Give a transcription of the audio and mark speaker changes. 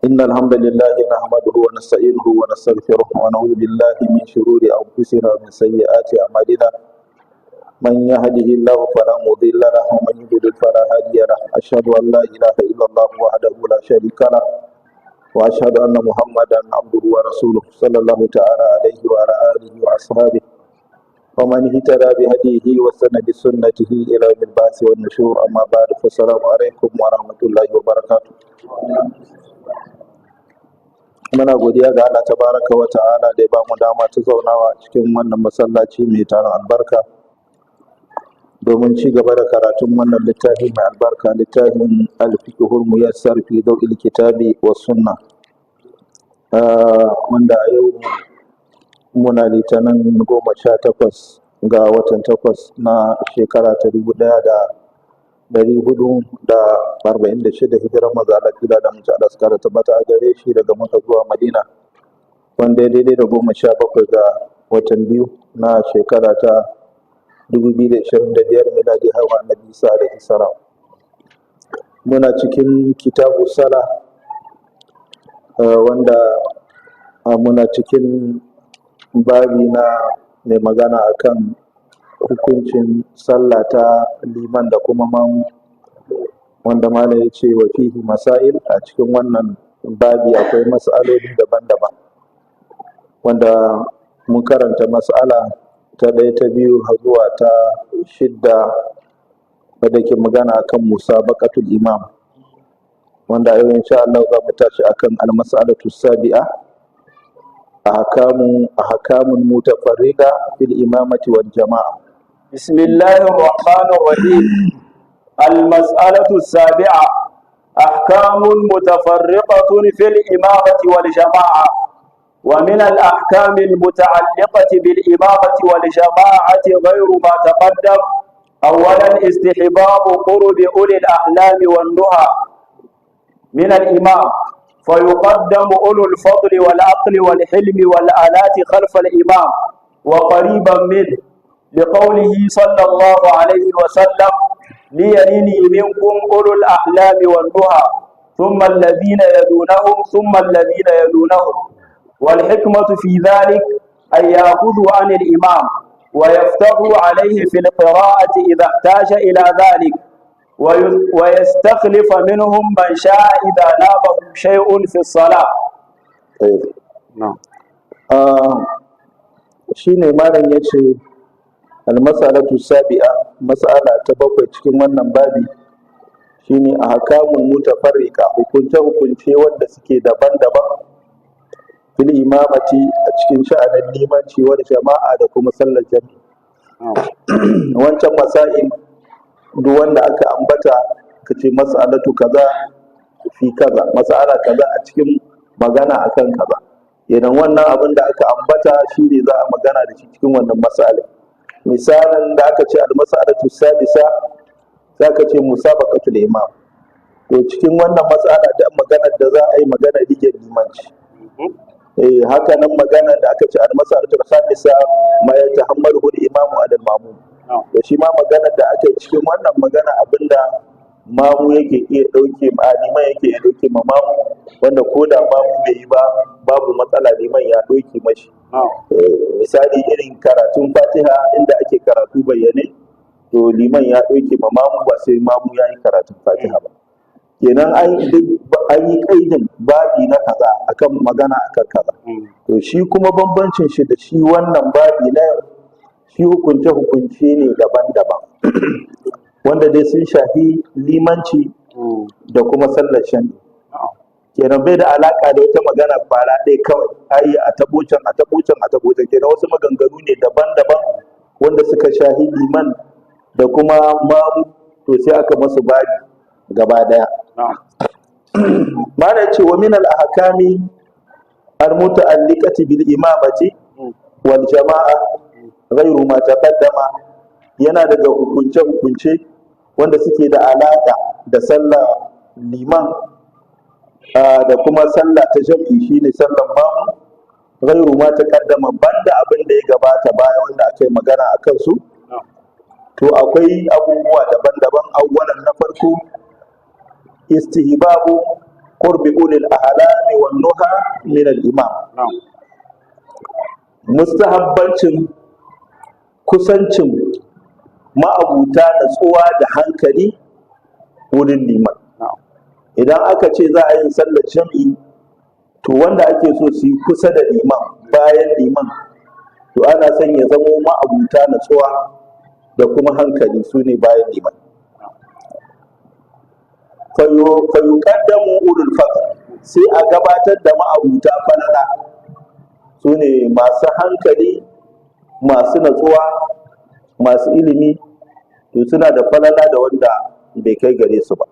Speaker 1: إن الحمد لله نحمده ونستعينه ونستغفره ونعوذ بالله من شرور أنفسنا ومن سيئات أعمالنا. من يهده الله فلا مضل له ومن يضلل فلا هادي له. أشهد أن لا إله إلا الله وحده لا شريك له وأشهد أن محمدا عبده ورسوله، صلى الله تعالى عليه وعلى آله وأصحابه ومن اهتدى بهديه واستنى بسنته إلى يوم البعث والنشور. أما بعد، فالسلام عليكم ورحمة الله وبركاته. Muna godiya ga Allah tabaraka wa ta'ala da ya bamu dama ta zaunawa cikin wannan masallaci mai tarin albarka domin ci gaba da karatun wannan littafi mai albarka, littafin Al-Fiqhul Muyassar fi Daw'il Kitabi was Sunna, wanda a yau muna Litinin 18 ga watan 8 na shekara ta 1446, hijirar manzo Allah tsira da aminci Allah su kara tabbata a gare shi daga Makka zuwa Madina, wanda ya daidai da 17 ga watan 2 na shekara ta 2025 miladi, haihuwar Annabi Isa alaihi salam. Muna cikin Kitabu Sala, wanda muna cikin babi na mai magana akan hukuncin sallah ta liman da kuma mamu, wanda malam ya ce wa fihi masail. A cikin wannan babi akwai mas'aloli daban-daban, wanda mun karanta mas'ala ta 1, ta 2 har zuwa ta 6, wadda ke magana akan musabaqatul imam, wanda a yau insha Allah za mu tashi akan al-mas'alatu sabi'a, ahkamun mutafarriqa fil imamati wal jama'a.
Speaker 2: بسم الله الرحمن الرحيم. المسألة السابعة: أحكام متفرقة في الإمامة والجماعة. ومن الأحكام المتعلقة بالإمامة والجماعة غير ما تقدم: أولا، استحباب قرب أولي الأحلام والنهى من الإمام، فيقدم أولو الفضل والعقل والحلم والآلات خلف الإمام وقريبا منه، لقوله صلى الله عليه وسلم: ليلني منكم أولو الأحلام والنهى، ثم الذين يلونهم، ثم الذين يلونهم. والحكمة في ذلك أن يأخذوا عن الإمام ويفتحوا عليه في القراءة إذا احتاج إلى ذلك، ويستخلف منهم من شاء إذا نابه شيء في الصلاة.
Speaker 1: طيب.
Speaker 2: نعم.
Speaker 1: Shine malam ya ce almas'alatu sabi'a, mas'ala ta 7 cikin wannan babi shine ahkamul mutafarriqa, hukunce hukunce wanda suke daban-daban, fil imamati, a cikin sha'anin limanci, wal jama'a, da kuma sallar jami'i. Wancan masail duk wanda aka ambata, ka ce mas'alatu kaza fi kaza, mas'ala kaza a cikin magana akan kaza, idan wannan abin da aka ambata shine za a magana da shi cikin wannan mas'ala. Misalin da aka ce al-mas'alatu sadisa, za ka ce musabaqatul imam. To cikin wannan mas'ala da maganar da za a yi magana rige limanci. Haka nan magana da aka ce al-mas'alatu khamisa, ma yatahammalu al-imamu ala al-ma'mum. To shi ma maganar da aka yi cikin wannan magana, abinda mamu yake iya ɗauke ma liman, yake iya ɗauke ma mamu, wanda ko da mamu bai yi ba babu matsala, liman ya ɗauke mashi. Misali irin karatun Fatiha inda ake karatu bayyane, to liman ya ɗauke ma mamu, ba sai mamu ya yi karatun Fatiha ba. Kenan an yi kaidin babi na kaza akan magana akan kaza. To shi kuma bambancin shi da shi wannan babi na shi, hukunce hukunce ne daban-daban wanda dai sun shafi limanci da kuma sallar shan. Kenan bai da alaka da wata magana kwara ɗaya kawai, ai a tabo can, a tabo can, a tabo can. Kenan wasu maganganu ne daban-daban wanda suka shahi liman da kuma mamu, to sai aka masu babi gaba daya. Mana ce wa min al-ahkami al-muta'alliqati bil imamati wal jama'a ghayru ma taqaddama, yana daga hukunce hukunce wanda suke da alaka da sallah liman da kuma sallah ta jam'i, shine sallan mamu, ghayru ma taqaddama, banda abin da ya gabata baya wanda aka yi magana akan su. To akwai abubuwa daban-daban. Awwalan, na farko, istihbabu Qurbi ulil ahlami wan nuha min al imam. Mustahabbancin kusancin ma'abuta natsuwa da hankali wurin liman. Idan aka ce za a yi sallar jam'i, to wanda ake so su yi kusa da liman, bayan liman, to ana son ya zamo ma'abuta natsuwa da kuma hankali, su ne bayan liman. Fayuqaddamu ulul fadl, sai a gabatar da ma'abuta falala, su ne masu hankali, masu natsuwa, masu ilimi, to suna da falala da wanda bai kai gare su ba.